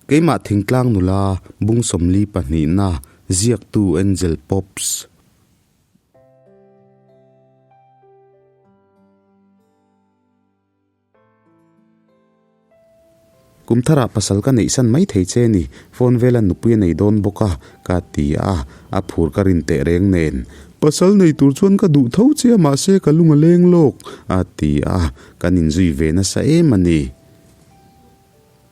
Keimah thingtlang nula bung 42na ziaktu Angel Pops. Kum tharah pasal ka neihsan mai thei che ni, phone vela nupui a nei dawn bawk a, ka ti a, a phur ka rin teh reng nen. Pasal nei tur chuan ka duh tho che a mahse ka lung a leng lawk, a ti a, kan inzui ve nasa em a ni.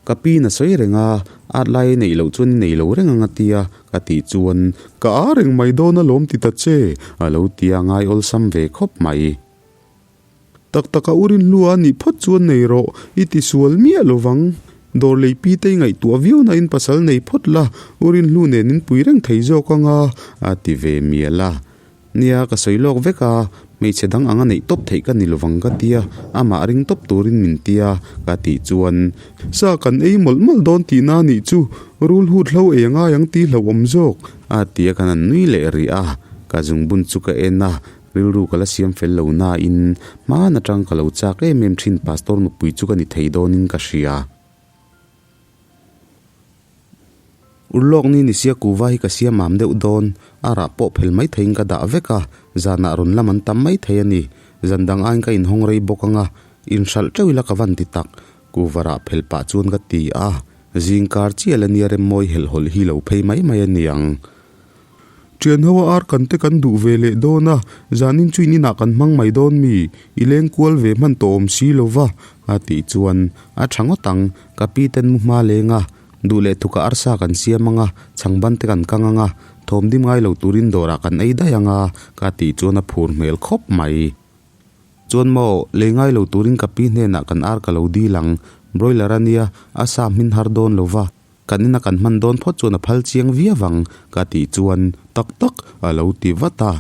Ka pi na sawi reng a, at lai neih loh chuan i nei lo reng ang a tia ka tih chuan ka a reng mai dawn alawm ti ta che a lo tia ngai awlsam ve khawp mai. Tak tak a urin hlua a nih phawt chuan nei rawh i ti sual miah lo vang. Dawr lei pi te i ngaihtuah viau na in pasal nei phawt la urin hlu nen in pui reng thei zawk ang a a ti ve mial a. Nia, ka sawi lawk vek a, hmeichhe dang anga neih tawp theih ka ni lovang ka tia, amah ring tawp turin min tia ka tih chuan, Sa kan ei mawlh mawlh dawn tihna a nih chu, rul hut hlo ei a ngai ang tih hlauhawm zawk a tia kan han nui leh rih a, ka zungbun chu ka en a, rilru ka la siam fel lo nain hmaan atang ka lo chak em em thin Pastor nupui chu ka ni thei dawnin ka hria. Urlawk ni ni sia kuva hi ka siam am deuh dawn, a rah pawh phel mai theiin ka dah vek a, zanah rawn lam an tam mai thei a ni. Zan dang aiin ka inhawng rei bawk ang a, inhralh teuh ila ka van ti tak, kuva rah phel pah chuan ka ti a, zingkar chiah la nia rem mawi helh hawlh hi lo phei mai mai a ni ang. Thian ho a ar kan te kan duh ve leh dawn a, zanin chu in inah kan hmang mai dawn mi, i leng kual ve hman tawh awm si lo va, a tih chuan a tha ngawt ang, ka pi ten mu hma leng a, duh leh thuka arsa kan siam ang a, chhangban te kan kang ang a, thawm dim ngai lo turin dawrah kan ei daih ang a, ka tih chuan a phur hmel khawp mai. Chuan maw, lei ngai lo turin ka pi hnenah kan ar ka lo dil ang, broiler a nia, a sa hmin har dawn lo va. Kan ina kan hman dawn phawt chuan a phal chiang viau ang, ka tih chuan tak tak a lo ti vat a.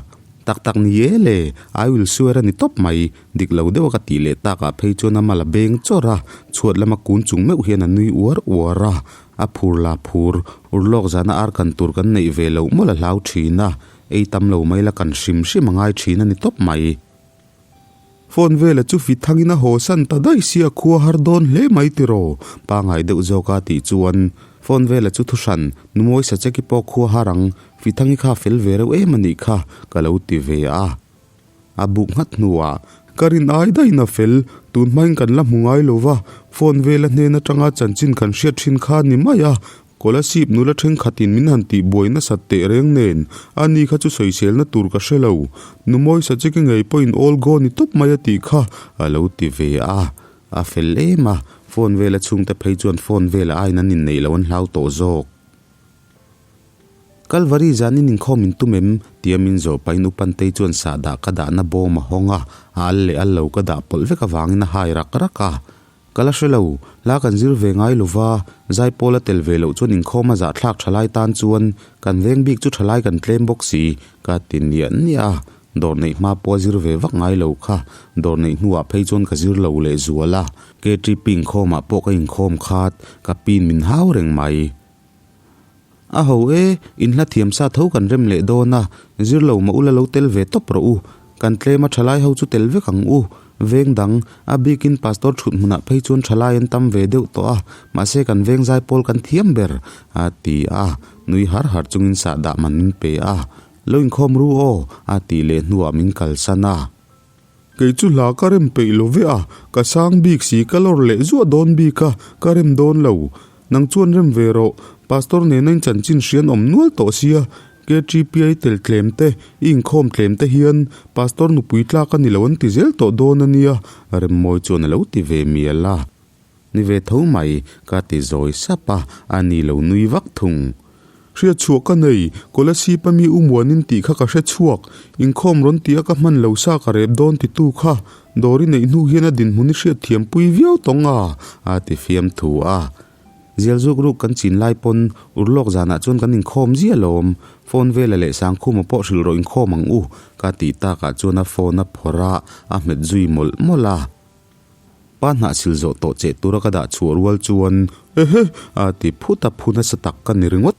Tak tak ni e le, I will swear a ni tawp mai, dik lo deuha ka tih leh takah phei chuan a mal a beng chawrh a, chhuat lama kun chung meuh hian a nui uar uar a. A phur la phur, urlawk zana ar kan tur kan neih ve loh mawlh a hlau thin a, ei tam lo mai la kan hrim hrim a ngai thin a ni tawp mai. Phone vela chu fit thangin a haw san ta daih sia khua har dawn hle mai tiraw? Pangai deuh zawk a tih chuan phone vela chu thuhran numawi sacheki pawh khua har ang, fit thangi kha fel ve reuh em a nih kha ka lo ti ve a. A buk nghat hnuah ka rin ai daihin a fel, tun hmain kan la hmu ngai lo va, phone vela hnen atanga chanchin kan hriat thin kha a ni mai a, Kolasib nula thenkhatin min han tih buai nasat teh reng nen, a ni kha chu sawiselna tur ka hre lo. Nu mawi Sachiki ngei pawhin all go ni tawp mai a tih kha a lo ti ve a. A fel em a, phone vela chhungte phei chuan phone vela aiin an inneih loh an hlau tawh zawk. Kalvari zanin inkhawm in tum em? tia min zawh pahin Upantei chuan sahdah ka dahna bawm a hawng a, a al leh al lo ka dah pawlh vek avangin a hai rak rak a. Ka la hre lo, hla kan zir ve ngai lo va, zaipawl a tel ve loh chuan inkhawm a zahthlak thalai tan chuan kan veng bik chu thalai kan tlem bawk si, ka ti niah niah a, dawr neih hma pawh a zir ve vak ngai lo kha, dawr neih hnuah phei chuan ka zir lo leh zual a, KTP inkhawmah pawh ka inkhawm khat, ka pin min hau reng mai. A ho e, in hla thiam sa tho kan rem leh dawn a, zir lo mah ula lo tel ve tawp rawh u. Kan tlem a thalai ho chu tel vek ang u. Veng dang, a bikin pastor thut hmunah phei chuan thalai an tam ve deuh tawh a, mahse kan veng zai pawl kan thiam ber, a ti a, nui har har chungin sahdah man min pe a. Lo inkhawm ru aw, a tih leh hnuah min kalsan a. Kei chu hla ka rem peih lo ve a, ka sang bik si ka lawr leh zuah dawn bik a, ka rem dawn lo. Nang chuan rem ve rawh, Pastor nena in chanchin hrian awm nual tawh sia, KTPI tel tlem te, i inkhawm tlem te hian Pastor nupui tlak a ni lo an ti zel tawh dawn a nia, Remmawi chuan a lo ti ve mial a. Ni ve tho mai, ka ti zawi sap a, a ni lo nui vak thung. Hriat chhuah ka nei, Kolasib a mi u Muanin tih kha ka hre chhuak. Inkhawm rawn tih a ka hman lo sa ka rep dawn ti tu kha. Dawr i neih hnu hian a dinhmun i hriat thiam pui viau tawng a, a ti fiam thu a. Zial zuk ruk kan chin lai pawn urlawk zanah chuan kan inkhawm ziah lawm. Phone vela leh Sangkhuma pawh hrilh rawh inkhawm ang u, ka tih takah chuan a phone a phawrh a, a hmet zui mawlh mawlh a. Pa hnah sil zawh tawh che tura ka dah chhuah rual chuan, Ehe! a ti phut a, phu nasa tak ka ni ringawt.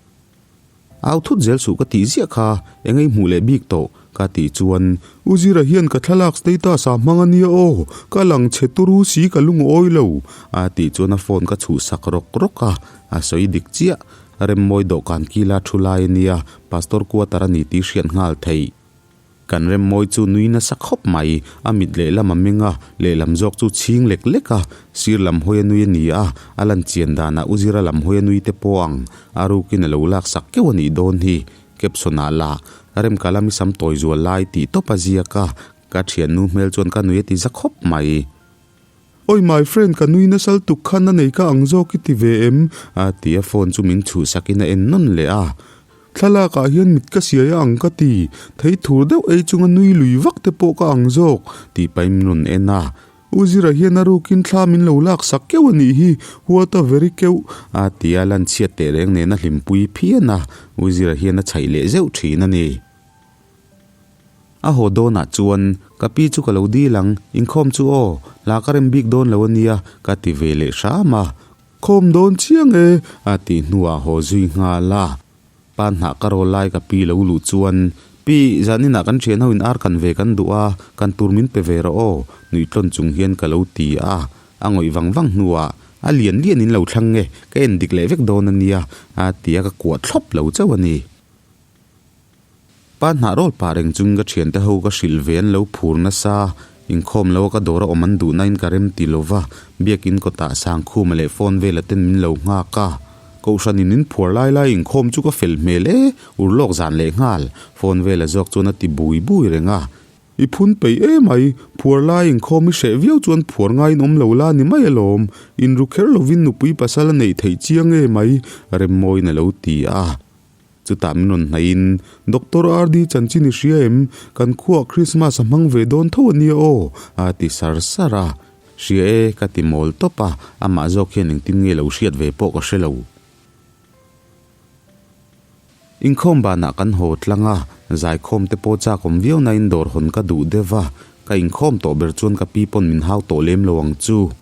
Au thut zel suh ka tih ziah kha, eng ei hmuh leh bik tawh ka tih chuan U Zira hian ka thlalak status ah hmang a nia aw, ka lang chhe turu si ka lungawi lo a tih chuan a phone ka chhuhsak rawk rawk a, a sawi dik chiah. Remmawi dawhkan kila thu lai a nia, Pastor quarter a ni tih hriat nghal theih. Kan Remmawi chu nui nasa khawp mai, a mit lehlam a meng a, lehlam zawk chu chhing lek lek a, sir lam hawi a nui a ni a, a lan chian danah U Zira lam hawi a nui te pawh ang, a rukin a lo laksak keuh a nih dawn hi. Caption ah lah, Remkala mi sam tawi zual lai tih tawp a ziak a, ka thiannu hmel chuan ka nui a ti za khawp mai. Oi my friend ka nui nasal tuk khan a nei ka ang zawk i ti ve em? A ti a phone chu min chhuhsak in a en nawn leh a. Thlalak ah hian mit ka siai a ang ka ti, thei thur deuh ei chunga nui lui vak te pawh ka ang zawk tih pahin min rawn en a. U Zira hian a rukin thla min lo lak sak keuh a nih hi, what a very keuh a ti a lan chhiat teh reng nen a hlimpui phian a, U Zira hian a chhaih leh zeuh thin a ni. A haw dawnah chuan, Ka pi chu ka lo dil ang, inkhawm chu aw, hla ka rem bik dawn lo a nia, ka ti ve leh hram a. Khawm dawn chiang e, a tih hnuah haw zui nghal a. Pa hnah ka rawl lai ka pi lo luh chuan, Pi, zaninah kan thian ho in ar kan ve kan duh a, kan tur min pe ve rawh aw, nuih tlawn chung hian ka lo ti a. A ngawih vang vang hnuah, A lian lian in lo thlang nge, ka en dik leh vek dawn a nia, a ti a, ka kuah thlawp lo chauh a ni. Pa hnah rawl pah reng chung ka thiante ho ka hrilh ve an lo phur nasa, inkhawm lo a ka dawr a awm an duh na in ka rem ti lo va, biakin kawtah Sangkhuma leh phone vela ten min lo nghak a, Kohhran in in phuar lai lai inkhawm chu ka fel hmel e, urlawk zan leh nghal, phone vela zawk chuan a ti bui bui reng a. I phun peih emai, phuar lai inkhawm i hreh viau chuan phuar ngaiin awm lo la ni mai alawm, inru kher lovin nupui pasal a neih theih chiang emai, Remmawiin a lo ti a. Chutah min rawn hnaihin, Doctor RD chanchin i hria em? Kan khuaah Christmas a hmang ve dawn tho a nia aw, a ti sar sar a. Hria e, ka ti mawl tawp a, amah zawk hian engtin nge lo hriat ve pawh ka hre lo. Inkhawm banah kan haw tlang a, zaikhawm te pawh chak awm viau nain dawr hawn ka duh deuh a, ka inkhawm tawh ber chuan ka pi pawn min hau tawh lem lo ang chu.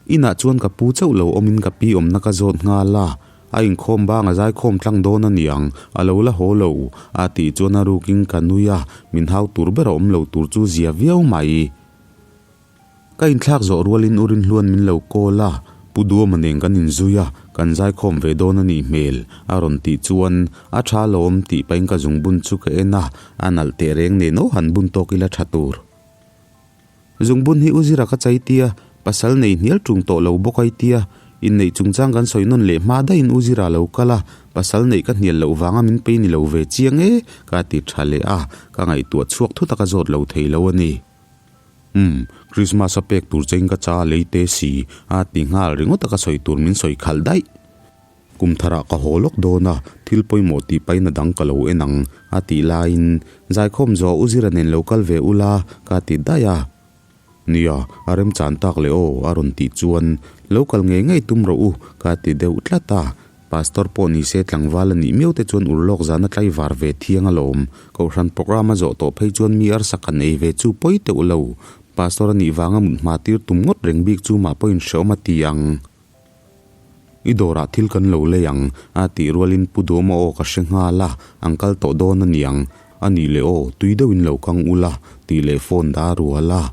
Inah chuan ka pu chauh lo awmin ka pi awmna ka zawt nghal a, a inkhawm bang a zaikhawm tlang dawn a niang, a lo la haw lo, a tih chuan a rukin ka nui a, min hau tur ber a awm lo tur chu zia viau mai. Ka inthlak zawh rualin u Rinhluan min lo call a, Pu Duama nen kan inzui a, kan zaikhawm ve dawn a nih hmel, a rawn tih chuan a tha lawm tih pahin ka zungbun chu ka en a, a nalh tehreng nen aw han bun tawk ila tha tur. Zungbun hi u Zira ka chai tia, pasal nei hnial tung tawh lo bawk ai tia, inneih chungchang kan sawi nawn leh hma daihin u Zira lo kal a, pasal neih ka hnial loh vanga min pei ni lo ve chiang e, ka ti tha leh a, ka ngaihtuah chhuak thut a ka zawt lo thei lo a ni. Umm, Christmas a pek tur chein ka cha lei te si, a ti nghal ringawt a ka sawi tur min sawi khalh daih. Kum tharah ka haw lawk dawn a, thil pawimawh tih paina dang ka lo en ang, a tih laiin, Zaikhawm zawh u Zira nen lo kal ve ula, ka ti daih a. Nia, a remchan tak leh aw, a rawn tih chuan, Lo kal ngei ngei tum rawh u, ka ti deuh tlat a. Pastor pawh ni se tlangval a nih miau te chuan urlawk zana tlaivar ve thiang alawm. Kohhran programme a zawh tawh phei chuan mi arsa kan ei ve chu pawi teuh lo. Pastor a nih vanga mut hma tir tum ngawt reng bik chu mah pawhin hreawm a ti ang. I dawrah thil kan lo lei ang, a tih rualin Pu Duama aw ka hre nghal a, an kal tawh dawn a niang. A nih leh aw, tui deuhin lo kang ula, tih leh phone dah a rual a.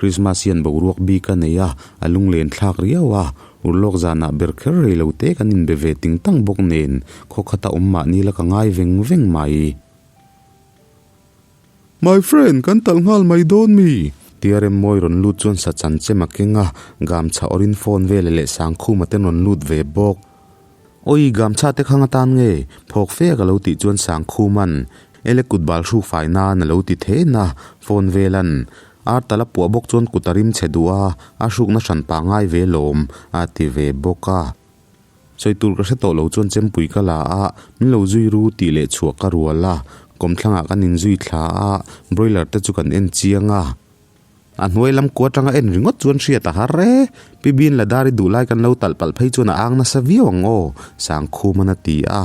Christmas hian boruak bik a nei a, a lunglen thlak riau a, urlawk zanah ber kher rei lo te kan inbe ve ting tang bawk nen, khaw khata awm mahni la ka ngai veng veng mai. My friend, kan talh nghal mai dawn mi? Tia Remmawi rawn lut chuan sa chan chem a keng a, gamchha awrin phone vela leh Sangkhuma ten rawn lut ve bawk. Awi, gamchha te khang atan nge? Phawk fe a ka lo tih chuan Sangkhuman ele kut bal hruk fai nan a lo ti then a, phone velan ar tal a puah bawk chuan kut a rim chhe duh a, a hrukna hran pah ngai ve lawm a ti ve bawk a. Sawi tur ka hre tawh lo chuan chempui ka la a, min lo zui ru tih leh chhuah ka rual a, kawmthlangah kan inzui thla a, broiler te chu kan en chiang a. A hnuai lam kua atanga en ringawt chuan hriat a har e, Pi Bin Ladari duh lai kan lo talh palh phei chuan a ang nasa viau ang aw, Sangkhuman a ti a.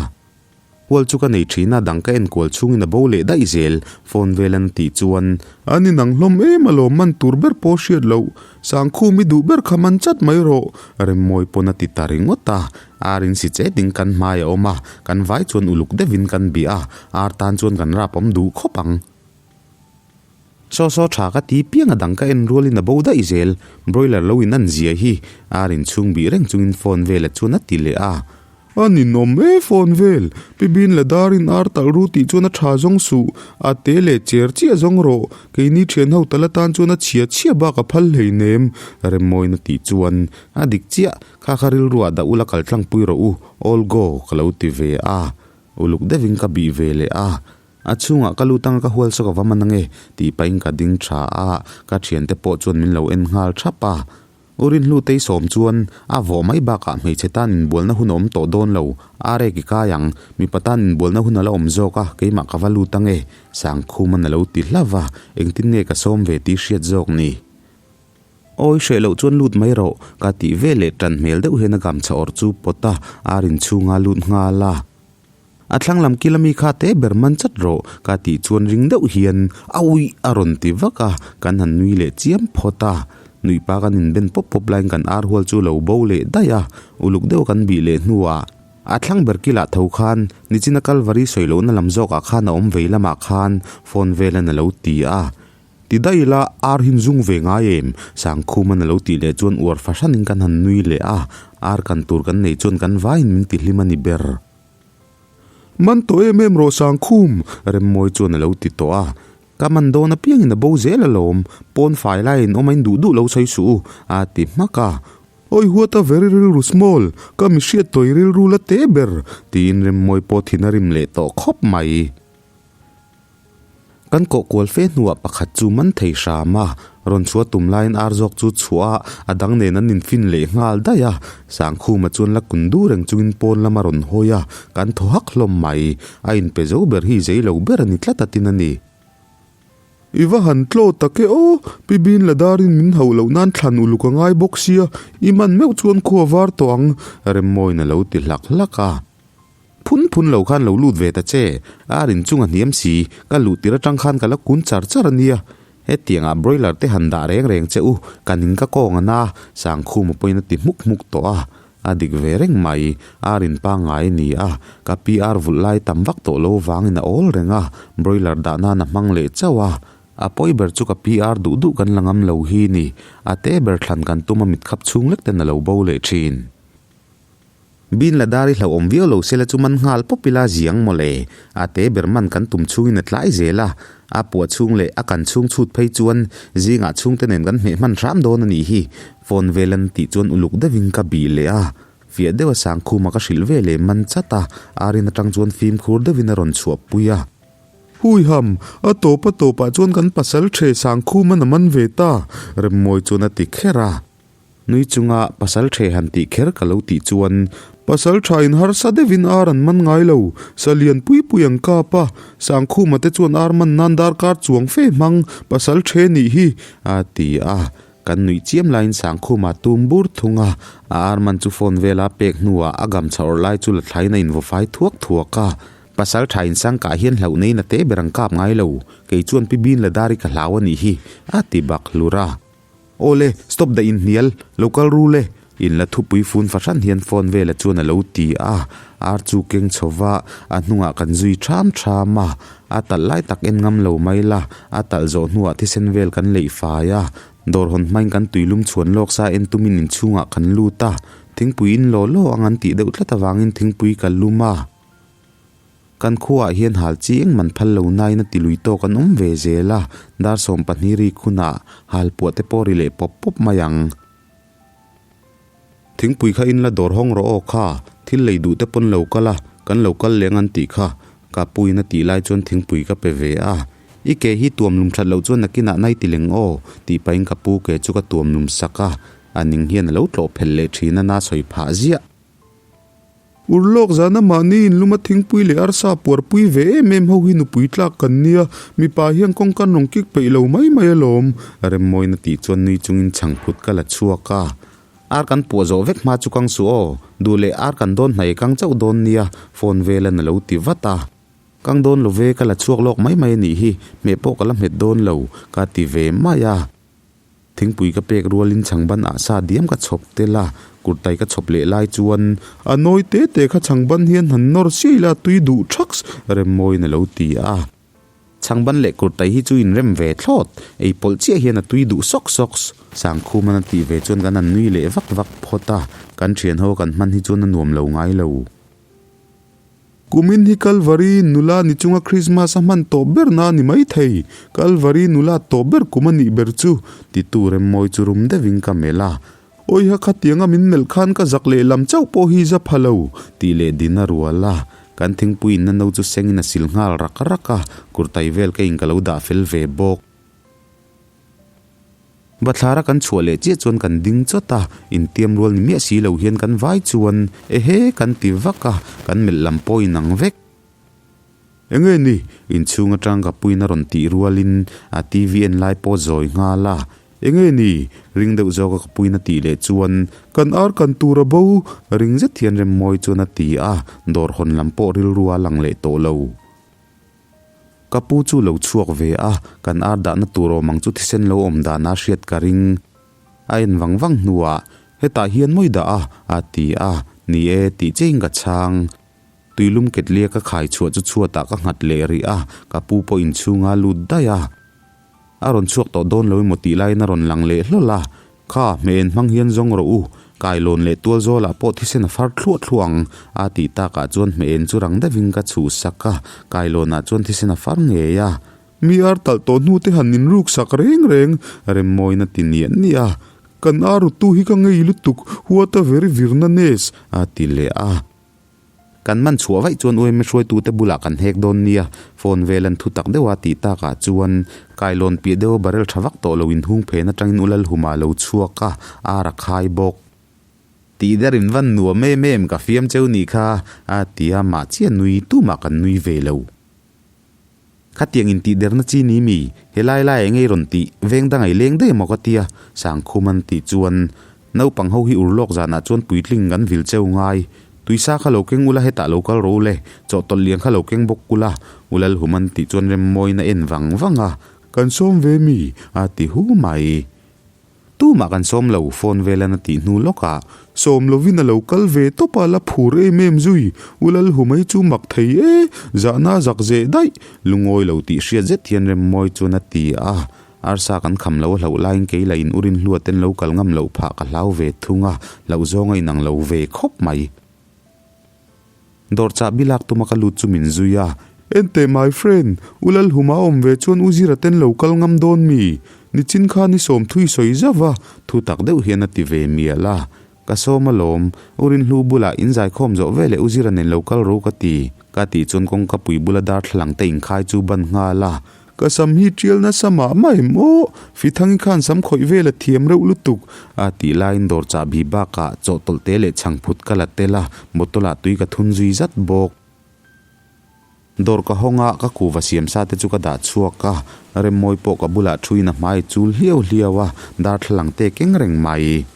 Hual chu ka nei thin a, dang ka enkual chhungin a bo leh daih zel, phone vel an tih chuan. An inang hlawm em alawm man tur ber pawh hriat loh, Sangkhum i duh ber kha man chat mai rawh, Remmawi pawn a ti ta ringawt a. Ar in si che ding kan hmai a awm a, kan vai chuan uluk deuhin kan bih a, ar tan chuan kan rap awm duh khawp ang. Saw saw tha ka ti piang a dang ka en rualin a bo daih zel, broiler lo in an zia hi ar in chhung bih reng chungin phone vela chuan a ti leh a. A ninawm e phone vel, pi bin la darin ar talh ru tih chuan a tha zawng suh, a te leh cher chiah zawng rawh, keini thian ho tal atan chuan a chhia chhia bak a phal hleinem, Remmawiin a tih chuan a dik chiah, kha kha rilruah dah ula kal tlangpui rawh u, all go ka lo ti ve a, uluk deuhin ka bih ve leh a. A chhungah ka lut anga ka hual saw ka va man ange tih pahin ka ding tha a, ka thiante pawh chuan min lo en nghal thap a. U Rinhlutei sawm chuan a vawh mai bakah hmeichhe tan inbualna hun a awm tawh dawn lo, a rek i kai ang, mipa tan inbualna hun a la awm zawk a, keimah ka va lut ange, Sangkhuman a lo ti hlauh va, engtin nge ka sawm ve tih hriat zawk ni. Awi hreh loh chuan lut mai rawh, ka tih ve leh tan hmel deuh hian a gamchha awrh chu pawt a, ar inchhunga lut nghal a. A thlang lam kil ami kha te ber man chat rawh ka tih chuan ring deuh hian a uih a rawn ti vak a, kan han nui leh chiam phawt a. Nuihpa kan inben pawp pawp laiin kan ar hual chu lo bo leh daih a, uluk deuh kan bih leh hnuah a thlang ber kilah tho khan nichina Kalvari sawi lohna lam zawkah khan a awm vei lamah khan phone velan a lo ti a. Ti daih ila ar hi zung ve ngai em? Sangkhuman a lo tih leh chuan uar fahranin kan han nui leh a, ar kan tur kan nei chuan kan vaiin min ti hlim a ni ber. Man tawh em em rawh Sangkhum! Remmawi chuan a lo ti tawh a. Ka man dawn apiangin a bo zel alawm, pawn fai laiin awm a in duh duh lo sawi suh u, a ti hmak a. Awi huat a very rilru small, ka mi hriat tawi rilru la te ber, tiin Remmawi pawh thin a rim leh tawh khawp mai. Kan kawh kual fe hnuah pakhat chu man thei hram a, rawn chhuah tum laiin ar zawk chu chhuah a, a dang nen an infin leh nghal daih a. Sangkhuma chuan la kun du reng chungin pawn lam a rawn hawi a, kan thaw hak hlawm mai. A inpe zo ber hi zei lo ber a ni tlat a tin a ni. I va han tlaw tak e aw, Pi Bin Ladarin min hauh loh nan thlan uluk a ngai bawk sia, i man meuh chuan khua var tawh ang, Remmawiin a lo ti hlak hlak a. Phun phun lo khan lo lut ve ta che, ar in chung a hniam si, ka luh tir atang khan ka la kun char char a nia. Hetiangah broiler te han dah reng reng che u, ka ning ka kawng a na, Sangkhuma pawhin a ti hmuk hmuk tawh a. A dik ve reng mai, ar in pangngai a ni a, ka pi ar vulh lai tam vak tawh lo vangin a awl reng a, broiler dah nan a hmang leh chauh a. A pawi ber chu ka pi ar duh duh kan la ngam lo hi ni, a te ber thlan kan tum a mitkhap chhung lek ten a lo bo leh thin. Bin la dar i hlauhawm viau lo sela chu man nghal pawp ila ziang mawle. A te ber man kan tum chhungin a tlai zel a, a puah chhung leh a kan chhung chhut phei chuan zingah chhungte nen kan hmeh hman hram dawn a nih hi. Phone vel an tih chuan uluk deuhin ka bih leh a, fiah deuha Sangkhuma ka hrilh ve leh man chat a, Arin atang chuan fimkhur deuhin a rawn chhuahpui a. Huiham, a tawp a tawpah chuan kan pasal the Sangkhuman a man ve ta, Remmawi chuan a ti kher a. Nui chunga pasal the han tih kher ka lo tih chuan. Pasal tha in harsa deuhin ar an man ngai lo, sa lian pui pui an kap a, Sangkhuma te chuan ar man nan darkar chuang fe hmang pasal the nih hi, a ti a. Kan nuih chiam laiin Sangkhuma tum bur thung a, a ar man chu phone vela pek hnuah a gam chhoh lai chu la thlain a invaw fai thuak thuak a. Pasal tha in sangkah hian hlauh neiin a te ber an kap ngai lo, kei chuan Pi Bin la dar i ka hlau a nih hi, a ti bak hlur a. Awle, stop dah inhnial, lo kal ru le. In la thupui fun fahran hian phone vela chuan a lo ti a, ar chu keng chho va, a hnungah kan zui ṭham ṭham a, a talh lai tak en ngam lo mai la, a talh zawh hnuah thisen vel kan leih fai a, dawr hawn hmain kan tuilum chhuan lawk sa en tumin inchhungah kan lut a, thingpui in law law ang an tih deuh tlat avangin thingpui ka lum a. Kan khuaah hian hal chi engman phal lo nain a ti lui tawk an awm ve zel a, dar 12 rik hunah hal puah te pawh ri leh pawp pawp mai ang. Thingpui kha in la dawr hawng rawh aw kha, thil lei duh te pawn lo kal a, kan lo kal leng an tih kha, ka puin a tih lai chuan thingpui ka pe ve a. I ke hi tuam lum that loh chuan nakinah nai ti leng aw, tih pahin ka pu ke chu ka tuam lum sak a, a ning hian a lo tlawh phelh leh thin a na sawi phah ziah. Urlawk zana mahni inluma thingpui leh arsa puarpui ve em em ho hi nupui tlak kan nia, mipa hian kawng kan rawn kik peih lo mai mai alawm. Remmawiin a tih chuan nui chungin chhangphut ka la chhuak a. Ar kan puah zawh vek hma chu kang suh aw, duh leh ar kan dawn hnaih kang chauh dawn nia, phone velan a lo ti vat a. Kang dawn lo ve, ka la chhuak lawk mai mai a nih hi, hmeh pawh ka la hmet dawn lo, ka ti ve mai a. Thingpui ka pek rualin chhangban ah sa diam ka chhawp tel a, kurtai ka chhawp leh lai chuan, A nawi te te kha chhangban hian han nawr siai la tui duh thaks, Remmawiin a lo ti a. Chhangban leh kurtai hi chu inrem ve thlawt, ei pawlh chiah hian a tui duh sawk sawk. Sangkhuman a tih ve chuan kan han nui leh vak vak phawt a, kan thianho kan hman hi chuan a nuam lo ngai lo. Kumin hi Kalvari nula ni chunga Krismas a hman tawp ber na a ni maithei. Kalvari nula tawp ber kum a nih ber chu. Titu Remmawi chu rum deuhin ka melh a. Awiha khatianga min melh khan ka zak leh lam chauh pawh hi za pha lo. Tih leh din a rual a. Kan thingpui inna no chu sengin a sil nghal rak rak a, kurtai vel ka in ka lo dah fel ve bawk. Bathlara kan chhuah leh chiah chuan kan ding chawt a, intiam rual ni miah si lo hian kan vai chuan ehe kan ti vak a, kan melh lam pawh inang vek. Enge ni? Inchhung atang ka puiin a rawn tih rualin a TV en lai pawh zawi nghal a. Enge ni? Ring deuh zawka ka puiin a tih leh chuan Kan ar kan tur a bo! Ring zet hian Remmawi chuan a ti a, dawr hawn lam pawh rilru a lang leh tawh lo. Ka pu chu lo chhuak ve a, kan ar dahna tur awm ang chu thisen lo awm dana hriat ka ring. A en vang vang hnuah, Hetah hian mawi dah a, a ti a, Ni e, tih chiahin ka chhang. Tuilum ketlia ka khai chhuah chu chhuatah ka nghat leh rih a, ka pu pawh inchhunga lut daih a. A rawn chhuak tawh dawn lo emaw tih laiin a rawn lang leh hlawl a, Kha, hmeh en hmang hian zawng rawh u, kailawn leh tual zawlah pawh thisen a far thluah thluah ang, a tih takah chuan hmeh en chu rang deuhin ka chhuhsak a, kailawnah chuan thisen a far ngei a. Mi ar talh tawh hnu te han inruk sak reng reng, Remmawiin a ti niah niah a. Kan ar rutu hi ka ngei lutuk, what a very virna nes, a ti leh a. Kan man chhuah vaih chuan UMA hruaitute bulah kan hek dawn nia, phone vel an thu tak deuh a tih takah chuan kailawn piah deuha barrel tha vak tawh lo inhung phen atangin U Lalhuma a lo chhuak a, ar a khai bawk. Tih der in van nuam em em ka fiam cheu nih kha, a ti a, mah chiah nui tumah kan nui ve lo. Khatiang in tih derna chi ni mi, helai lai eng ei rawn tih, veng dang ei leng daih emaw ka tia, Sangkhum an tih chuan naupang ho hi urlawk zanah chuan puitling kan vil cheu ngai. Tuisa kha lo keng ula hetah lo kal rawh ule, chawhtawlh lian kha lo keng bawk ula, Ulalhum an tih chuan Remmawiin a en vang vang a. Kan sawm ve mi? a ti hu mai. Tumah kan sawm lo, phone velan a tih hnu lawkah. Sawm lovin a lo kal ve tawp a, la phur em em zui. U Lalhumai chu mak thei e, zahna zak zeh daih. Lungawi lo tih hriat zet hian Remmawi chuan a ti a. Arsa kan kham lo a hlauh laiin kei lah in urin hlua ten lo kal ngam loh phah ka hlau ve thung a, hlauh zawng a inang lo ve khawp mai. Dawr chahbi lak tuma ka lut chu min zui a. Enteh my friend, U Lalhuma awm ve chuan U Zira ten lo kal ngam dawn mi? Nichin khan i sawm thui sawi zauh a. Thu tak deuh hian a ti ve mial a. Ka sawm alawm, U Rinhlu bulah in zaikhawm zawh veleh U Zira nen lo kal ro ka ti. Ka tih chuan kawngka pui bula darthlalang te inkhai chu ban nghal a. Ka sam hi tial nasa mah mah em aw, Fithangi khan sam khawih vel a thiam reuh lutuk. A tih laiin dawr chahbi bakah chawhtawlh te leh chhangphut ka la tel a, bottle ah tui ka thun zui zat bawk. Dawr ka hawng a, ka kuva siam sa te chu ka dah chhuak a, Remmawi pawh ka bulah thuin a hmai chul hliau hliau a, darthlalang te keng reng mai.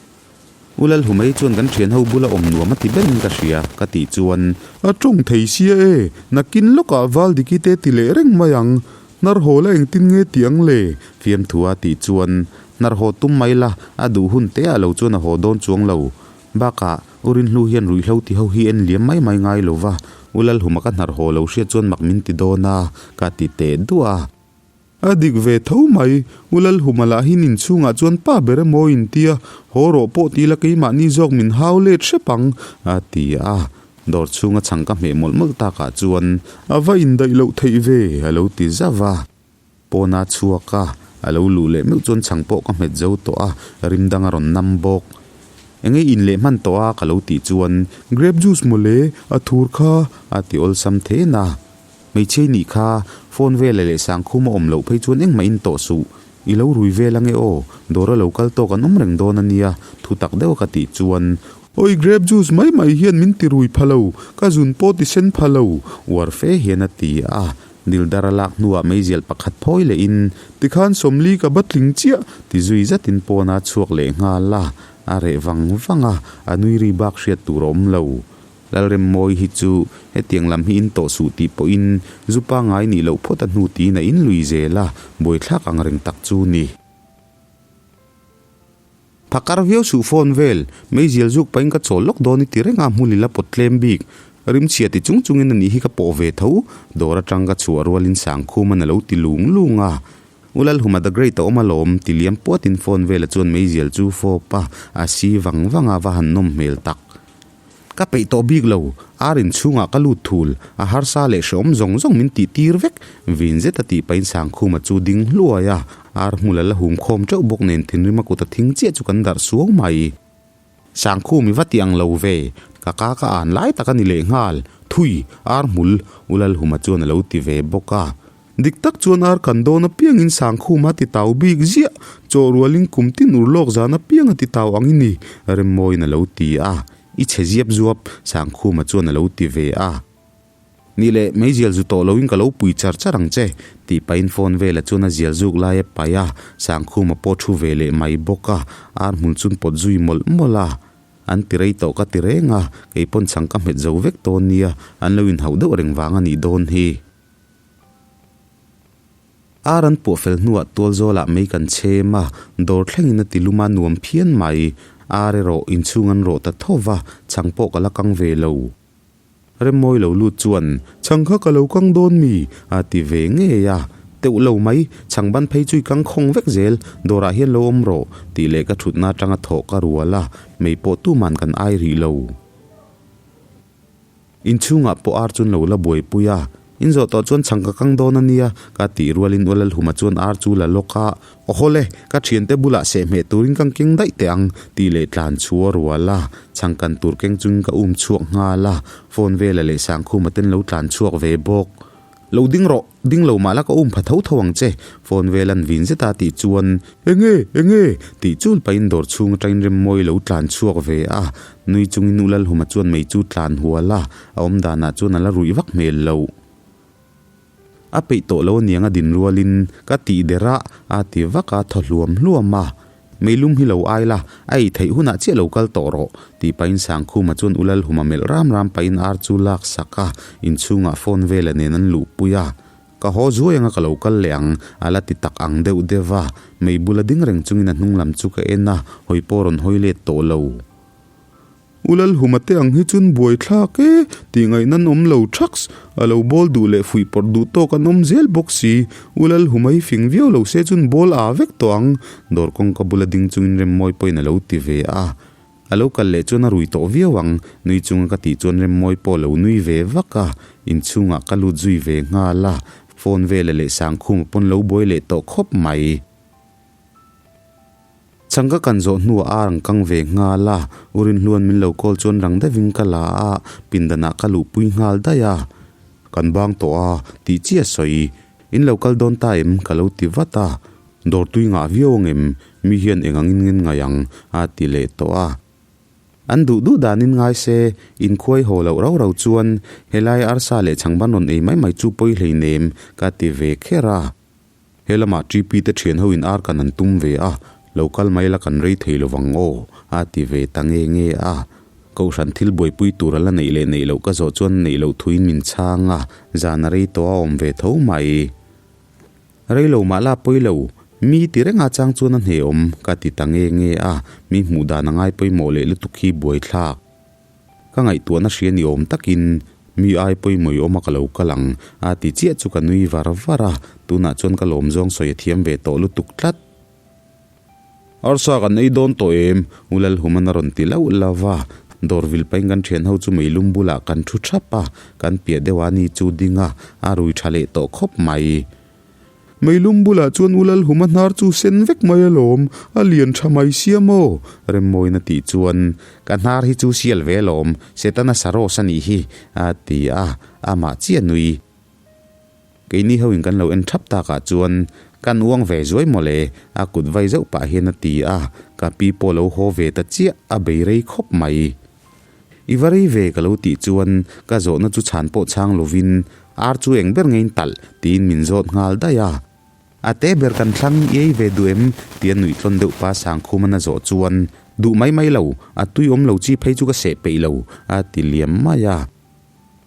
U Lalhumei chuan kan thian ho bula awm nuam a ti berin ka hria, ka tih chuan. A tawng thei sia e, nakin lawkah Valdiki te ti leh reng mai ang, hnar haw la engtin nge ti ang le? Fiamthu a tih chuan, hnar haw tum mai la, a duh hun te ah lo chuan a haw dawn chuang lo. Bakah, U Rinhlu hian ruihhlo ti ho hi en liam mai mai ngai lo va, U Lalhuma ka hnar haw lo hriat chuan mak min ti dawn a, ka ti teh duah a. A dik ve tho mai, U Lalhuma lah hi nin chhungah chuan pa ber emaw in tia, haw rawh pawh ti la keimahni zawk min hau let hrep ang, a ti a. Dawr chhunga chhang ka hmeh mawlh mawlh takah chuan. A va indaih loh theih ve, a lo ti zauh a. Pawna chhuak a, a lo luh leh meuh chuan chhang pawh ka hmet zo tawh a, rim dang a rawn nam bawk. Enge in leh hman tawh a ka lo tih chuan. Grape juice mawle, a thur kha, a ti awlsam then a. Hmeichhia i nih kha, phone vela leh sangkhum a awm loh phei chuan engmah in tawh suh. I lo rui vel ange aw, dawr a lo kal tawk an awm reng dawn a nia, thu tak deuh a ka tih chuan. Oi grape juice mai mai hian min ti rui pha lo, ka zun pawh ti sen pha lo, uar fe hian a ti a. Dildar a lak hnuah meizial pakhat phawi leh in. Tikhan Sawmli ka batling chiah, ti zui zatin pawn a chhuak leh nghal a. A reh vang vang a, a nui ri bak hriat tur a awm lo. Lalremmawi hi chu hetiang lam hi in tawh suh tih pawhin zu pangngai nih loh phawt a hnu tiin a inlui zel a, buaithlak ang reng tak chu ni. Phakar viau suh phone vel, meizial zuk pahin ka chawl lawk dawn i ti reng a, hmul i la pawt tlem bik. Rimchhia ti chung chungin a nih hi ka pawh ve tho, dawr atang ka chhuah rualin Sangkhuman a lo ti lung lung a. U Lalhuma the Great a awm alawm, ti liam puatin phone vela chuan meizial chu fawp a, a si vang vang a, va han nawm hmel tak. Ka peih tawh bik lo, ar inchhungah ka lut thul, a harsa leh hrehawm zawng zawng min tih tir vek, vin zet a tih pahin Sangkhuma chu ding hluai a, ar hmul a la hum khawm teuh bawk nen thinrim a kut a thing chiah chu kan darh suau mai. Sangkhum i va ti ang lo ve, ka ka ka an lai tak a ni lehnghal, thui, ar hmul, U Lalhuma chuan a lo ti ve bawk a. Dik tak chuan ar kan dawn apiangin Sangkhum a ti tau bik ziah, chaw rualin kum tin ur lawk zan apiang a ti tau ang i ni, Remmawiin a lo ti a. I chhe ziap zuap, Sangkhuma chuan a lo ti ve a. Ni leh, meizial zu tawh loin ka lo pui char char ang che, tih pahin phone vela chuan a zial zuk lai a paih a, Sangkhuma pawh thu ve leh mai bawk a, ar hmul chun pawt zui mawlh mawlh a. An ti rei tawh ka ti reng a, kei pawn chhang ka hmet zo vek dawn nia, an lo inhauh deuh reng vang a nih dawn hi. Ar an puah fel hnuah tual zawlah mei kan chhem a, dawr thlengin a ti lum a nuam phian mai. Ar erawh inchhung an rawh ta tho va, chhang pawh ka la kang ve lo. Remmawi lo lut chuan, Chhang kha ka lo kang dawn mi? a ti ve ngei a. Teuh lo mai, chhang ban phei chu i kang khawng vek zel, dawrah hian lo awm rawh, tih leh ka thutna atanga thawh ka rual a, mei pawh tuman kan ai rih lo. Inchhungah pawh ar chuan lo la buaipui a, in zawh tawh chuan chhang ka kang dawn a nia, ka tih rualin U Lalhuma chuan ar chu la lawk a, Aw le, ka thiante bulah sehhmeh turin kan keng daih teh ang, tih leh tlan chu a rual a, chhang kan tur keng chungin ka um chhuak nghal a, phone vela leh Sangkhuma ten lo tlan chhuak ve bawk. Lo ding rawh, ding lo mah la ka um pha tho tho ang che, phone vel an vin zet a tih chuan, Enge, enge? tih chul pahin dawr chhung atangin Remmawi lo tlan chhuak ve a, nui chungin U Lalhuma chuan mei chu tlan hual a, a awm danah chuan a la ruih vak hmel lo. A peih tawh lo aniang a din rualin ka tih der a, a ti vak a, thaw hluam hluam a. Meilum hi lo ai la, a ei theih hunah chiah lo kal tawh rawh, tih pahin Sangkhuma chuan U Lalhuma melh ram ram pahin ar chu lak sak a, inchhungah phone vela nen an luhpui a. Ka haw zuai anga ka lo kal leh ang, a la ti tak ang deuh deuh a. Mei bula ding reng chungin a hnung lam chu ka en a, hawi pawh rawn hawi let tawh lo. U Lalhuma te ang hi chun buai thlak e tih ngaihna an awm lo thaks, a lo bawl duh leh fuih pawrh duh tawk an awm zel bawk si. U Lalhuma hi fing viau lo se chun bawl aa vek tawh ang, dawr kawngka bula ding chungin Remmawi pawhin a lo ti ve a. A lo kal leh chuan a rui tawh viau ang, nui chunga ka tih chuan Remmawi pawh a lo nui ve vak a, inchhungah ka lut zui ve nghal a, phone vela leh Sangkhuma pawn lo buai leh tawh khawp mai. Chhang ka kan zawh hnuah a rang kang ve nghal a, U Rinhluan min lo call chuan rang deuhin ka la a, pindanah ka luhpui nghal daih a. Kan bang tawh a, tih chiah sawi. In lo kal dawn ta em? ka lo ti vat a. Dawr tui ngah viau ang em? Mi hian eng angin ngen ngai ang? a ti leh tawh a. An duh duh danin ngai se, inkhuai haw loh rau rau chuan helai arsa leh chhangban rawn ei mai mai chu pawi hleinem, ka ti ve kher a. He lamah TP te thian ho in ar kan an tum ve a, lo kal mai la kan rei thei lovang aw, a ti ve ta nge nge a. Kohhran thil buaipui tur a la neih leh neih loh ka zawh chuan neih loh thuin min chhang a, zan a rei tawh a awm ve tho mai. Rei lo mah la pawi lo, mi ti reng a chang chuan a hne awm, ka ti ta nge nge a, mi hmuh dan a ngai pawimawh leh lutuk hi buaithlak. Ka ngaihtuahna hria ni awm takin mi ai pawimawh i awm a ka lo kal ang a ti chiah chu ka nui var var a, tunah chuan ka lawm zawng sawi a thiam ve tawh lutuk tlat. Arsa kan ei dawn tawh em? U Lalhuman a rawn ti lauh lauh a, dawr vil pahin kan thian ho chu meilum bulah kan thu thap a, kan piah deuh a ni chu ding a, a rui tha leh tawh khawp mai. Meilum bulah chuan U Lalhuma hnar chu sen vek mai alawm, a lian tha mai sia maw? Remmawiin a tih chuan, Ka hnar hi chu sial ve alawm, Setana saros a nih hi, a ti a, amah chiah nui. Keini hoin kan lo en thap takah chuan, Kan uang ve zuai mawle, a kut vai zauh pah hian a ti a, ka pi pawh lo haw ve ta chiah, a bei rei khawp mai. I va rei ve ka lo tih chuan ka zawhna chu chhan pawh chhang lovin ar chu eng ber ngein talh tiin min zawt nghal daih a. A te ber kan thlang i ei ve duh em? tia nuih tlawn deuh pa Sangkhuman a zawh chuan Duh mai mai lo, a tui awm lo chi phei chu ka seh peih lo, a ti liam mai a.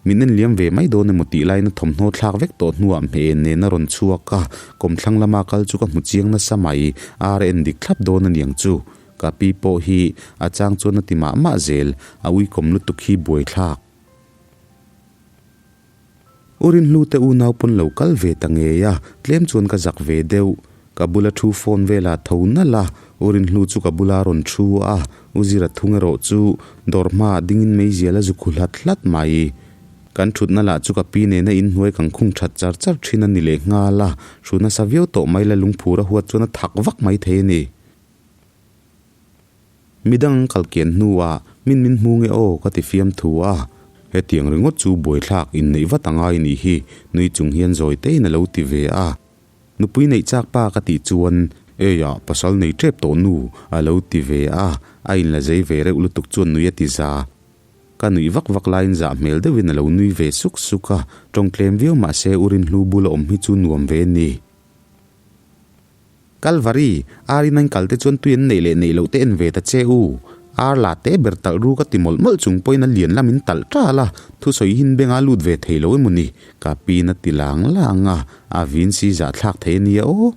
Min en liam ve mai dawn emaw tih laiin a thawmhnaw thlak vek tawh hnuah hmeh nen a rawn chhuak a, kawmthlang lama kal chu ka hmu chiang nasa mai, ar a en dik thlap dawn a niang chu. Ka pi pawh hi a chang chuan a ti mah mah zel, a uikawm lutuk hi buaithlak. U Rinhlute unau pawn lo kal ve ta ngei a, tlem chuan ka zak ve deuh. Ka bula thu phone velah tho nalh a, U Rinhlu chu ka bula rawn thu a, U Zira thung erawh chu dawr hmaah dingin meizial a zu khu hlat hlat mai. Kan thutna lah chu ka pi nena inhnuai kan khung that char char thin a ni leh nghal a, hru nasa viau tawh mai la lungphur a huat chuan a thak vak mai thei a ni. Midang an kal kian hnuah min min hmu nge aw ka ti fiam thu a, hetiang ringawt chu buaithlak inneih vat a ngai nih hi nui chung hian zawi tein a lo ti ve a. Nupui neih chak pa ka tih chuan Eiah pasal nei tep tawh nu a lo ti ve a, a inla zei ve reuh lutuk chuan nui a ti za. Ka nuih vak vak laiin zah hmel deuhin a lo nui ve suk suk a, tawng tlem viau mahse u Rinhlu bula awm hi chu nuam ve ni. Kalvari, ar in an kal te chuan tui an neih leh neih loh te en ve ta che u. Ar la te ber talh ru ka ti mawlh mawlh chung pawhin a lian lam in talh tal a, thusawi hin benga lut ve thei lo emaw ni? Ka pin a ti lang lang a, a vin si zahthlak thei a nia aw.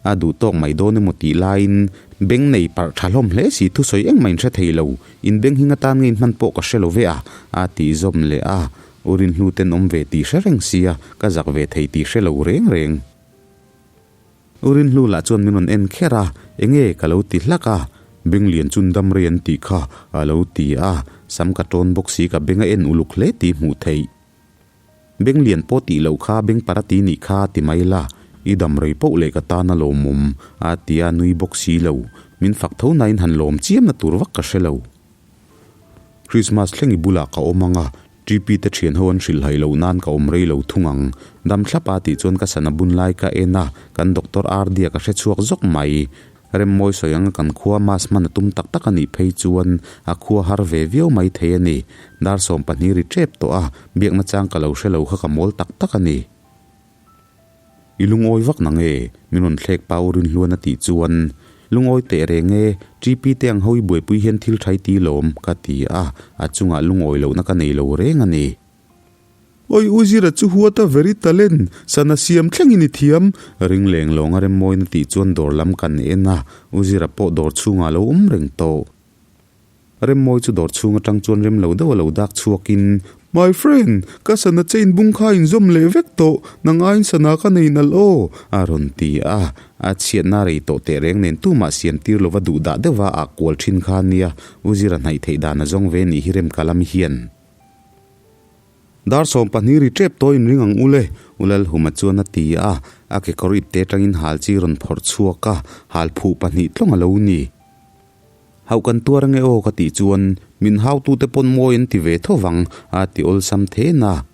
A duh tawk mai dawn emaw tih laiin beng nei parh tha hlawm hle si thusawi engmah in hre thei lo, in beng hing atan nge in hman pawh ka hre lo ve a, a tih zawm leh a, u Rinhlu ten awm ve tih hre reng sia, ka zak ve thei tih hre lo reng reng. U Rinhlu lah chuan min rawn en kher a, Enge ka lo ti hlak a, Benglian chun dam rei an tih kha a lo ti a, sam ka tawn bawk si ka beng a en uluk hle tih hmuh theih. Benglian pawh tih loh kha bengpar a ti nih kha ti mai la, i dam rei poh leh ka tan a lawmawm a ti a nui bawk si lo, min fak tho nain han lawm chiamna tur vak ka hre lo. Christmas thleng i bulah ka awm ang a, TP te thian ho an hrilh haih loh nan ka awm rei lo thung ang. Dam thlap a tih chuan ka sana bun lai ka en a, kan Doctor RD-a ka hre chhuak zawk mai. Remmawi sawi anga kan khua mass hman a tum tak tak a nih phei chuan a khua har ve viau mai thei a ni. Dar 12 ri tep tawh a, biakna chang ka lo hre lo kha ka mawl tak tak a ni. I lungawi vak na nge? Min rawn thlek pa u Rinhluan a tih chuan, Lungawi teh reng e, TP te ang ho i buaipui hian thil thai ti lawm, ka ti a, a chungah lungawi lohna ka nei lo reng a ni. Oi u Zira chu what a very talent, sana siam thlengin i thiam. Ring leng lawng a remmawina tih chuan dawr lam kan en a, u Zira pawh dawr chhungah a lo awm reng tawh. Remmawi chu dawr chhung atang chuan rem lo deuh a lo dak chhuakin, My friend, ka sana chain bung kha inzawm leh vek tawh, nang aiin sana ka nei nalh aw, a rawn ti a. A chhiatna rei tawh teh reng nen tumah siam tir lova duh dah deuhva ah kual thin kha nia, U Zira hnaih theih dan a zawng ve nih hi Remkalami hian. Dar 12 ri tep tawh in ring ang u le, U Lalhuma chuan a ti a, a kekawr ipte atangin hal chi rawn phawrh chhuak a, hal phuh pahnih tlawng a lo ni. Hauh kan tuar ange aw ka tih chuan min hautute pawn mawi an ti ve tho vang a ti awlsam then a.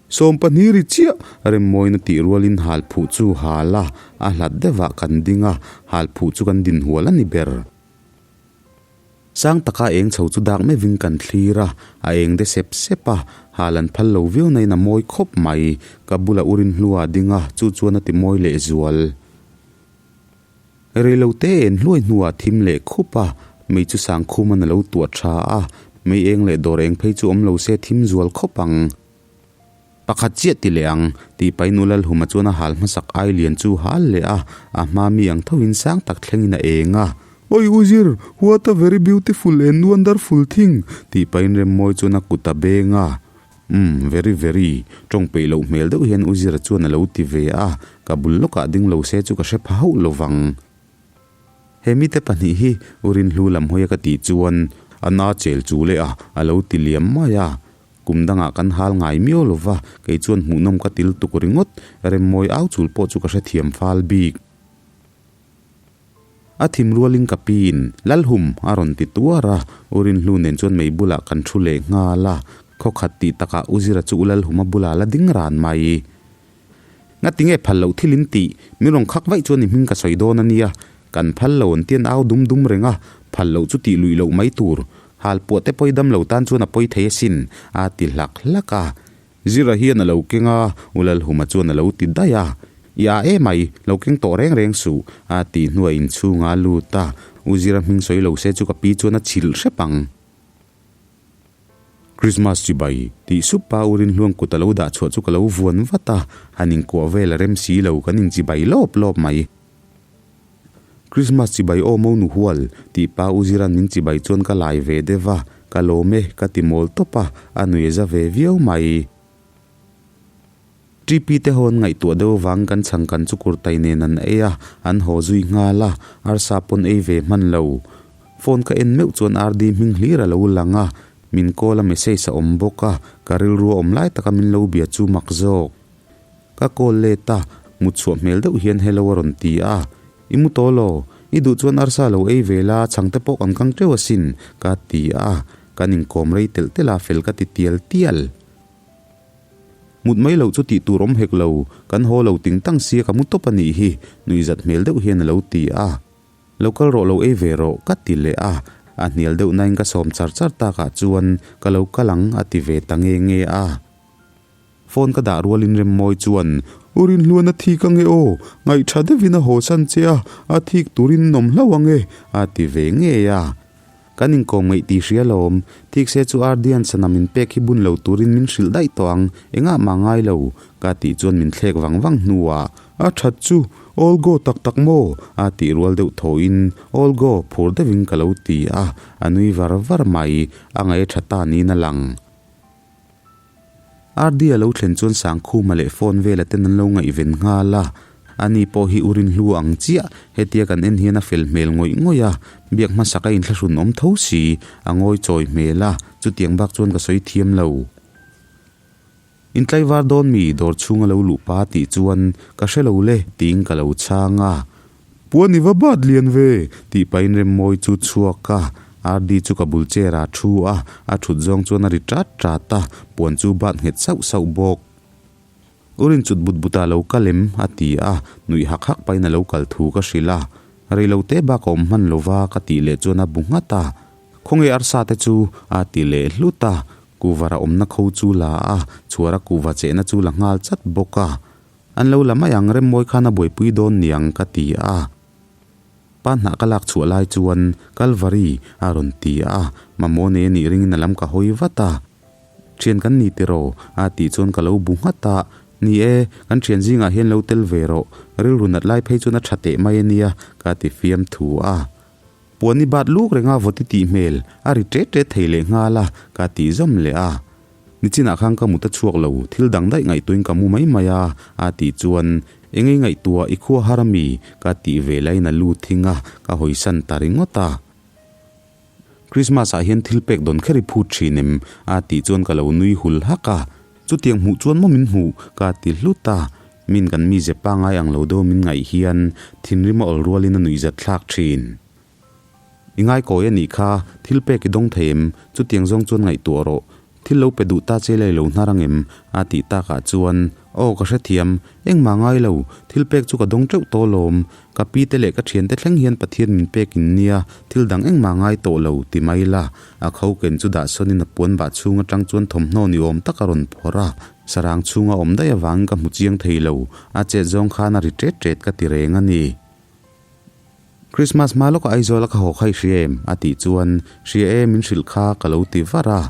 12 ri chiah Remmawina tih rualin hal phuh chu hal a, a hlat deuhah kan ding a, hal phuh chu kan din hual a ni ber. Sang taka eng chho chu dak meuhin kan thlir a, a eng de sep sep a, hal an phal lo viau nain a mawi khawp mai. Ka bula u Rinhlua a ding a, chu chuan a ti mawi lehzual. Reilote en hluai hnuah thim leh khup a, mei chu Sangkhuman a lo tuah tha a, mei eng leh dawr eng phei chu awm lo se thim zual khawp ang. Pakhat chiah ti leh ang, tih pahin U Lalhuma chuan a hal hmasak ai lian chu hal leh a, a hma mi ang thoin sang tak thlengin a eng a. Oi U Zir, what a very beautiful and wonderful thing, tih pahin Remmawi chuan a kut a beng a. Umm, very very, tawng peih loh hmel deuh hian U Zira chuan a lo ti ve a, ka bul lawkah ding lo se chu ka hre pha hauh lo vang. He mite pahnih hi U Rinhlu lam hawi a ka tih chuan a na chel chu leh a, a lo ti liam mai a. Kum dangah kan hal ngai miau lo va, kei chuan hmuhnawm ka til tuk ringawt, Remmawi au chul pawh chu ka hrethiam fal bik. A thim rualin ka piin, Lalhum! a rawn ti tuar a, U Rinhlu nen chuan mei bulah kan thu leh nghal a, khaw khat tih takah U Zira chu U Lalhuma bulah la ding ran mai. Ngati nge phal loh thil in tih? Min rawn khak vaih chuan i hming ka sawi dawn a nia. Kan phal lo an tian au dum dum reng a, phal loh chu tih luih loh mai tur. Hal puah te pawi dam lo tan chuan a pawi thei asin, a ti hlak hlak a. Zira hian a lo keng a, U Lalhuma chuan a lo ti daih a. I a emai, lo keng tawh reng reng suh, a tih hnuah inchhunga a lut a, U Zira hming sawi lo se chu ka pi chuan a chhilh hrep ang. Christmas chibai, tih sup pa U Rinhluang kut a lo dah chhuah chu ka lo vuan vat a, han inkuah vel a rem si lo, kan inchibai lawp lawp mai. Christmas chibai aw mo nu hual, tih pa U Zira'n min chibai chuan ka lai ve deuh a, ka lawm e, ka ti mawl tawp a, a nui a za ve viau mai. TP te ho an ngaihtuah deuh avang kan chhang kan chu kurtai nen an ei a, an haw zui nghal a, arsa pawn ei ve hman lo. Phone ka en meuh chuan RD hming hlir a lo lang a, min call a message a awm bawk a, ka rilru a awm lai taka min lo bia chu mak zawk. Ka call let a, mut chhuah hmel deuh hian hello a rawn ti a, I mu tawh law? I duh chuan arsa lo ei ve la, chhang te pawh kan kang teuh asin, ka ti a, kan inkawm rei telh telh a, fel ka ti tial tial. Mut mai loh chu tih tur awm hek lo, kan haw lo ting tang sia ka mu tawp a nih hi, nuihzat hmel deuh hian a lo ti a. Lo kal rawh lo ei ve rawh ka ti leh a, a hnial deuh nain ka sawm char char takah chuan ka lo kal ang a ti ve ta nge nge a. Phone ka dah rualin Remmawi chuan, U Rinhluan a thik ange aw, ngaihtha deuhin a haw san che a, a thik turin nawm hlauh ange a ti ve ngei a. Kan inkawm ngaih tih hria lawm. Thik se chu Ardian sana min pek hi bun lo turin min hrilh daih tawh ang, engah mah ngai lo, ka tih chuan min thlek vang vang hnuah. A that chu, All go tak tak maw? A tih rual deuh thawhin, All go, phur deuhin ka lo ti a, a nui var var mai, a ngaih a tha ta niin a lang. RD a lo thlen chuan Sangkhuma leh phone vela ten an lo ngaihven nghal a, ani pawh hi u rinhlu ang chiah, hetia kan en hian a fel hmel ngawih ngawih a, biak hmasak a inthlahrun awm tho si, a ngawi chawi hmel a, chutiang bak chuan ka sawi thiam lo. Intlaivar dawn mi dawr chhunga lo luh pa tih chuan ka hre lo le tiin ka lo chhang a. Puan i va bat lian ve? Tih pahin Remmawi chu chhuak a, RD chu ka bul chair ah thu a, a thut zawng chuan a ri tat tat a, puan chu bat nghet sauh sauh bawk. U rin chut but but ah lo kal em? a ti a, nuih hak hak pahin a lo kal thu ka hrilh a, rei lo te bak a awm hman lo va ka tih leh chuan a bu nghat a, Khawnge arsa te chu? a ti leh hlut a, kuvar a awmna kho chu la a, chhuar a kuva chehna chu la nghal chat bawk a. An lo la mai ang, Remmawi khan a buaipui dawn niang ka ti a. Pa hnah ka lak chhuah lai chuan Kalvari a rawn ti a, mamawh nei a nih ringin a lam ka hawi vat a. Thian kan ni tiraw? a tih chuan ka lo bu nghat a, Ni e, kan thian zingah hian lo tel ve rawh, rilru nat lai phei chuan a tha teh mai a nia ka ti fiam thu a. Puan i bat luk renga vawt i tih hmel a ri tet tet thei leh nghal a, ka tih zawm leh a. Nichinah khan ka mut a chhuak lo, thil dang daih ngaihtuahin ka mu mai mai a, a tih chuan, Eng ei ngaihtuah i khua har a mi? ka tih ve laiin a lu thing a, ka hawisan ta ringawt a. Christmas ah hian thil pek dawn kher i phut thin em? a tih chuan ka lo nui hul hak a. Chutiang hmuh chuan maw min hmuh? ka ti hlut a. Min kan mize pangai ang lo deuh min ngaih hian thinrim a awl rualin a nuihzat thlak thin. I ngaikawi a nih kha, thil pek i dawng thei em? Chutiang zawng chuan ngaihtuah rawh. Thil lo pe duh ta che lei lo hnar ang em? A tih takah chuan, Aw ka hrethiam, engmah ngai lo, thil pek chu ka dawng teuh tawh lawm. Ka pi te leh ka thiante thleng hian Pathian min pek in nia, thil dang engmah ngai tawh lo, ti mai la. A kho ken chu dah sawnin a puan bah chhung atang chuan thawmhnaw ni awm tak a rawn phawrh a. Sarang chhunga awm daih avangin ka hmu chiang thei lo, a chet zawng khan a ri tet tet ka ti reng a ni. Christmas hma lawkah Aizawl a ka haw kha i hria em? a tih chuan, Hria e, min hrilh kha ka lo ti var a.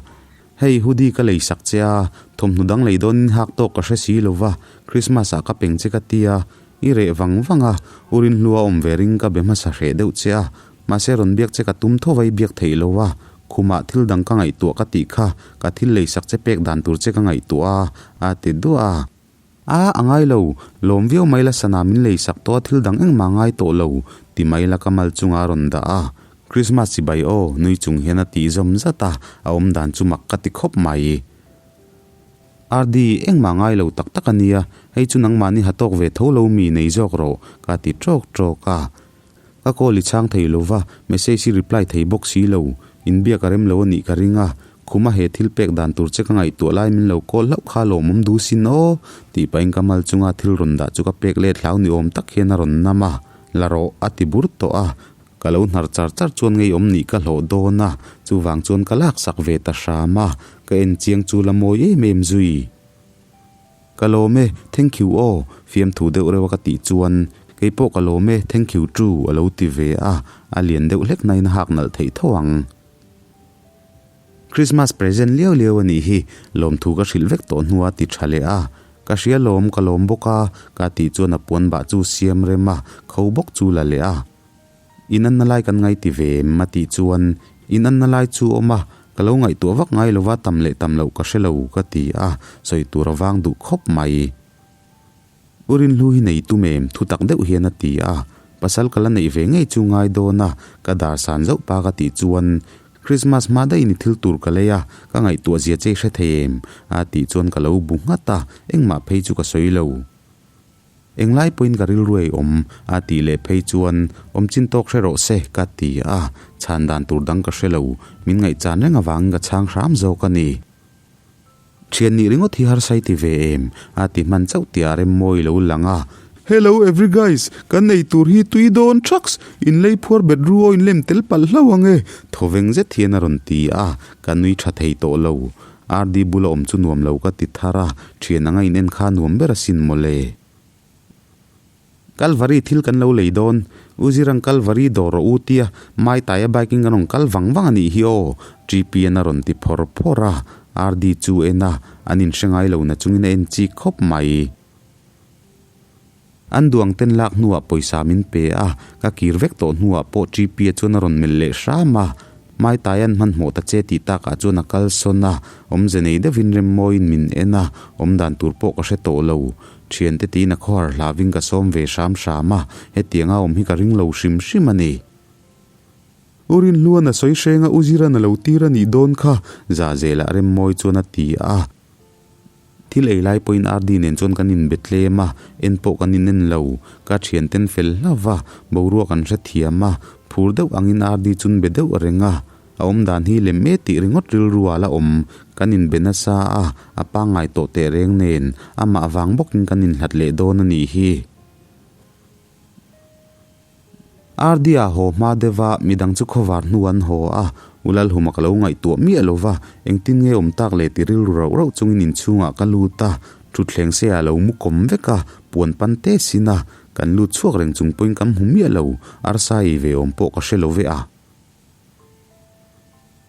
Hei, hoodie ka lei sak che a, thawmhnaw dang lei dawnin hak tawk ka hre si lo va, Christmas ah ka peng che ka ti a, i reh vang vang a, u Rinhlua awm ve ring ka be hmasa hreh deuh che a, mahse rawn biak che ka tum tho va i biak theih lo a, khumah thil dang ka ngaihtuah ka tih kha, ka thil lei sak che pek dan tur che ka ngaihtuah a, a ti duah a. A, a ngai lo, lawm viau mai la sana min lei sak tawh a thil dang engmah a ngai tawh lo, ti mai la ka mal chunga a rawn dah a. Christmas chibai aw, nui chung hian a tih zawm zat a, a awm dan chu mak ka ti khawp mai. RD, engmah ngai lo tak tak a nia, hei chu nangmahni ha tawk ve tho lo mi nei zawk rawh, ka ti tawk tawk a. Ka call i chhang thei lo va, message i reply thei bawk si lo. Inbiak a rem lo a nih ka ring a, khuma he thil pek dan tur che ka ngaihtuah lai min lo call hlauh kha lawmawm duh sin aw, tih pahin ka mal chunga thil rawn dah chu ka pek let hlau ni awm tak hian a rawn nam a, la rawh a ti bur tawh a. Ka lo hnar char char chuan ngeiawm nih ka hlawh dawn a, chuvang chuan ka laksak ve ta hram a, ka en chiang chu la mawi em em zui. Ka lawm e, thank you aw, fiamthu deuh reuh a ka tih chuan, Kei pawh ka lawm e, thank you too, a lo ti ve a, a lian deuh hlek nain a hak nalh theih tho ang. Christmas present liau liau a nih hi, lawmthu ka hrilh vek tawh hnua ti tha leh a. Ka hria lawm, ka lawm bawk a, ka tih chuan a puan bah chu siam rem a, kho bawk chu la leh a. In anna lai kan ngaiti ve em? a tih chuan, In anna lai chu awm a, ka lo ngaihtuah vak ngai lova tam leh tam loh ka hre lo, ka ti a, sawi tur a vang duh khawp mai. U Rinhlu hi nei tum em? Thu tak deuh hian a ti a, pasal ka la neih ve ngei chu ngai dawn a, ka dar san zauh pa ka tih chuan, Christmas hma daih ni thil tur ka lei a, ka ngaihtuah zia che i hre thei em? a tih chuan ka lo bu nghat a, engmah phei chu ka sawi lo. Englai pawhin ka rilru ei awm a tih leh phei chuan awm chin tawk hre rawh se ka ti a, chhan dan tur dang ka hre lo, min ngaihchan reng avangin ka chhang hram zawk a ni. Thian nih ringawt hi harsa i ti ve em? a ti hman chauh tih a rem mawi lo lang a. Hello every guys, kan ei tur hi tui dawn trucks, in lei phuar bet ru aw in lem tel palh hlauh ang e. Thawveng zet hian a rawn ti a, ka nui tha thei tawh lo. RD bula awm chu nuam lo ka ti thar a, thian anga in en kha nuam ber asin mawle. Kalvari thil kan lo lei dawn, U Zirang Kalvari dawr rawh u tia Mai Taia bike in kan rawn kal vang vang a nih hi aw, TPN a rawn ti phawr phawr a, RD chu en a, an inhre ngai lo na chungin a en chik khawp mai. An duang ten lak hnuah pawisa min pe a, ka kir vek tawh hnuah pawh TP-a chuan a rawn melh leh hram a. Mai Taia'n hmanhmawh ta che tih takah chuan a kal sawn a, awmze nei deuhin Remmawiin min en a, awmdan tur pawh ka hre tawh lo. Thiante tiin a khawhar hlavin ka sawm ve hram hram a, hetianga awm hi ka ring lo hrim hrim a ni. U Rinhluan a sawi hreng a, U Ziran a lo tir a nih dawn kha, Zahzelah Remmawi chuan a ti a. Thil ei lai pawhin RD nen chuan kan inbe tlem a, en pawh kan inen lo. Ka thianten fel hlauh va, boruak an hrethiam a, phur deuh angin RD chu an be deuh reng a. A awm dan hi lem e tih ringawt rilru ah la awm. Kan inbe nasa a, a pangngai tawh teh reng nen, amah vang bawkin kan inhlat leh dawn a nih hi. RD-a haw hma deuh a, midang chu khawvar hnu an haw a, U Lalhuma ka lo ngaihtuah miah lo va, engtin nge awm tak le ti rilru rauh rauh chungin inchhungah ka lut a, thutthleng se ah lo mu kawm vek a, puan pan te sin a, kan lut chhuak reng chung pawhin kan hmu miah lo, arsa ei ve awm pawh ka hre lo ve a.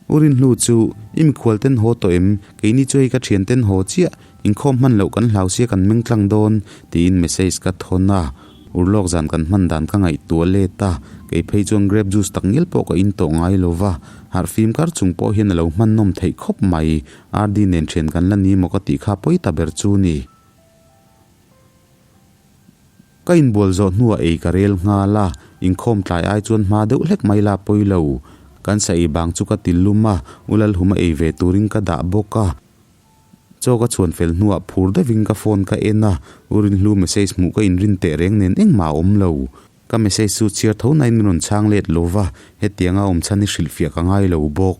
U Rinhlu chu, I mikhual ten haw tawh em? Keini chu hei ka thian ten haw chiah, inkhawm hman loh kan hlau sia kan meng tlang dawn, tiin message ka thawn a. Urlawk zan kan hman dan ka ngaihtuah let a, kei phei chuan grape juice tak ngial pawh ka in tawh ngai lo va, harh fim kar chung pawh hian a lo hman nawm theih khawp mai. RD nen thian kan la ni maw ka tih kha pawi ta ber chu ni. Ka inbual zawh hnuah ei ka rel nghal a, inkhawm tlai ai chuan hma deuh hlek mai la pawi lo. Kan sa ei bang chu ka ti lum a, U Lalhuma ei ve turin ka dah bawk a. Chaw ka chhuan fel hnuah phur deuhin ka phone ka en a, U Rinhlu message hmuh ka inrin teh reng nen engmah a awm lo. Ka message chu chhiar tho nain min rawn chhang let lo va, hetianga awm chhan hi hrilhfiah ka ngai lo bawk.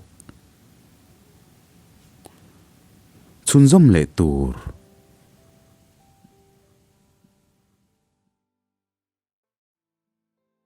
Chhunzawm leh tur.